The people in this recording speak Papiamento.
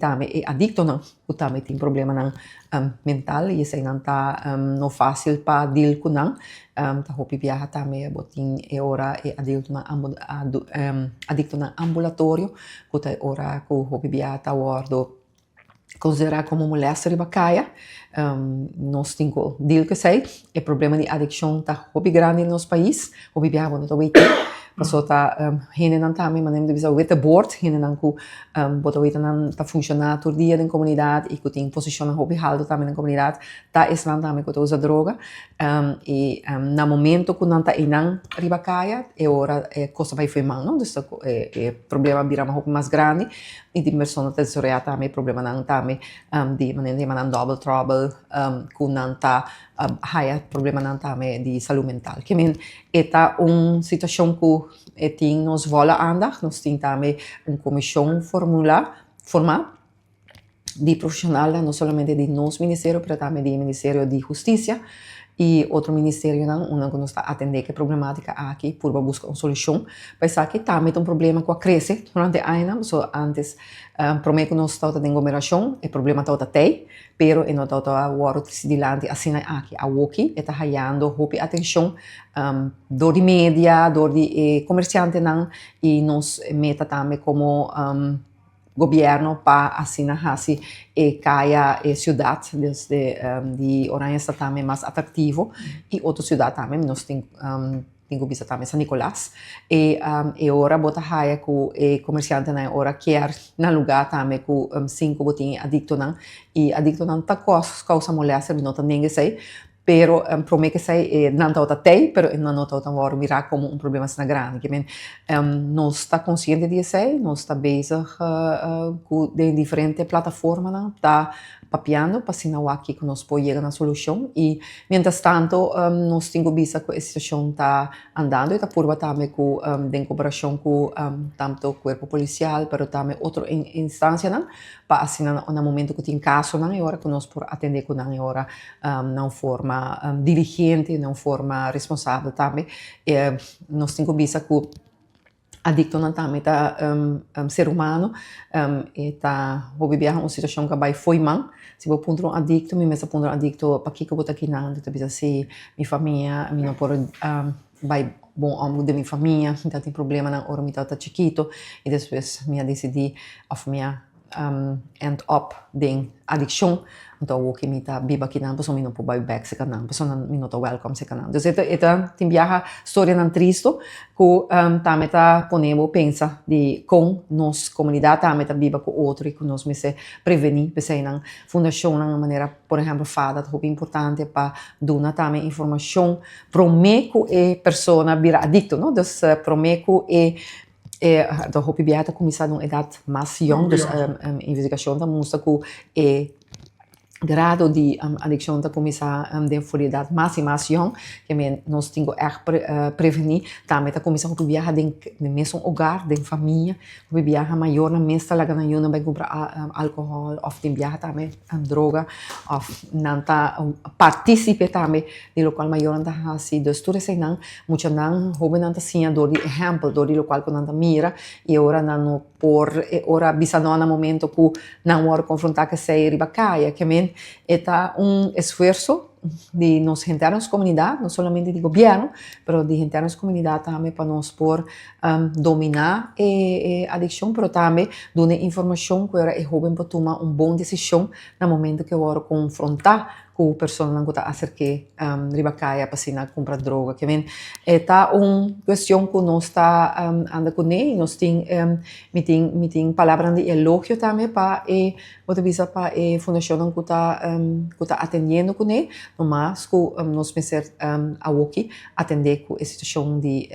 tambe e adictonan cu tambe tin problemanan mental y eseinan ta no facil pa deal cu nan. Ta hopi biaha tambe bo tin e ora e adultonan adictonan ambulatorio cu ta e ora cu hopi biaha ta wordo considera como molester riba caya. Nos tin cu deal cu esey. E problema di adiccion ta hopi grandi den nos pais. Hopi biaha bo no ta weten pasobra ta hendenan tambe manera mi ta bisa witte boord, hendenan cu bo ta weten nan ta funciona tur dia den comunidad y cu tin posicionnan hopi halto tambe den comunidad ta esnan tambe cu ta usa droga. Y na momento cu nan ta eynan riba caya e ora e cos ta bay fo'i man, no? Dus e problema bira hopi mas grandi y tin persona ta desaroya tambe problemanan tambe di manera ta yama nan double trouble, cu nan ta haya problemanan tambe di salud mental. Ke men e ta un situacion cu e tin nos volle aandacht. Nos tin tambe un comision formula forma di profesionalnan, no solamente di nos ministerio pero tambe di Ministerio di Husticia y otro ministerionan unda cu nos ta atende cu e problematica aki, purba busca un solucion pa esaki. Tambe ta un problema cu a crece durante añanan, pasobra antes, prome cu nos tabata den gobernacion, e problema tabata tey, pero e no tabata worde trece dilanti asina aki. Awoki e ta hayando hopi atencion door di media, door di e comerciantenan, y nos meta tambe como gobierno pa asina haci e caya, e ciudad desde di Oranjestad tambe mas atractivo y otro ciudad tambe. Nos tin cu bisa tambe San Nicolas. E ora bo ta haya cu e comerciantenan e ora kier na lugar tambe cu sin cu bo tin adictonan, y adictonan ta causa molestia, mi no ta nenga esey, pero prome cu esey nan tabata tey, pero nan no tabata worde mira como un problema asina grandi. Ke men nos ta consciente di esey, nos ta bezig cu den diferente plataformanan ta papiando pa asina wak kico nos por yega na solucion, y mientras tanto nos tin cu bisa cu e situacion ta andando y ta purba tambe cu den cooperacion cu tanto cuerpo policial pero tambe otro instancianan pa asina na momento cu tin casonan e ora cu nos por atende cu nan e ora na un forma diligente, na un forma responsabel tambe. Nos tin cu bisa cu adictonan tambe ta ser humano. E ta hopi biaha un situacion cu a bay fo'i man. Si bo puntra un adicto, mi mes a puntra un adicto: "Pakico bo ta akinan?" Ta bisa: "Si, mi famia, mi no por bay bon om den mi famia, mi tabatin problemanan ora mi tabata chikito y despues mi a dicidi of mi a end up den adiccion, anto awor cu mi ta biba akinan pasobra mi no por bay bek cerca nan, pasobra mi no ta welcome cerca nan." Dus e ta tin biaha storianan tristo cu tambe ta pone bo pensa di con nos comunidad tambe ta biba cu otro y cu nos mester preveni. P'eseinan fundacionnan manera por ehempel FADA ta hopi importante pa duna tambe informacion prome cu e persona bira adicto, no? Dus prome cu e ta hopi biaha ta cuminsa na un edad mas jong, dus investigacion ta mustra cu e grado di adiccion ta cuminsa den for di edad mas y mas jong. Ke men nos tin cu echt preveni. Tambe ta cuminsa hopi biaha den mesun hogar, den famia. Hopi biaha mayornan mes ta laga nan yunan bay cumpra alcohol of tin biaha tambe droga of nan ta participe tambe di locual mayornan ta haci. Dus tur eseinan muchanan, hobennan ta siña door di ehempel, door di locual cu nan ta mira, y ora nan no por e ora bisa no na momento cu nan worde confronta cu esey riba caya. Ke men e ta un esfuerso di nos henter nos comunidad, no solamente di gobierno, pero di henter nos comunidad tambe, pa nos por domina e adiccion, pero tambe duna informacion cu ora e hoben por tuma un bon decision na momento cu e worde confronta cu personanan cu ta acerke riba caya pa asina cumpra droga. Ke men e ta un cuestion cu nos ta anda cune y nos tin mi tin palabranan di elogio tambe pa e, bo ta bisa, pa e fundacionnan cu ta atendiendo cune, no mas cu nos mester awoki atende cu e situacion di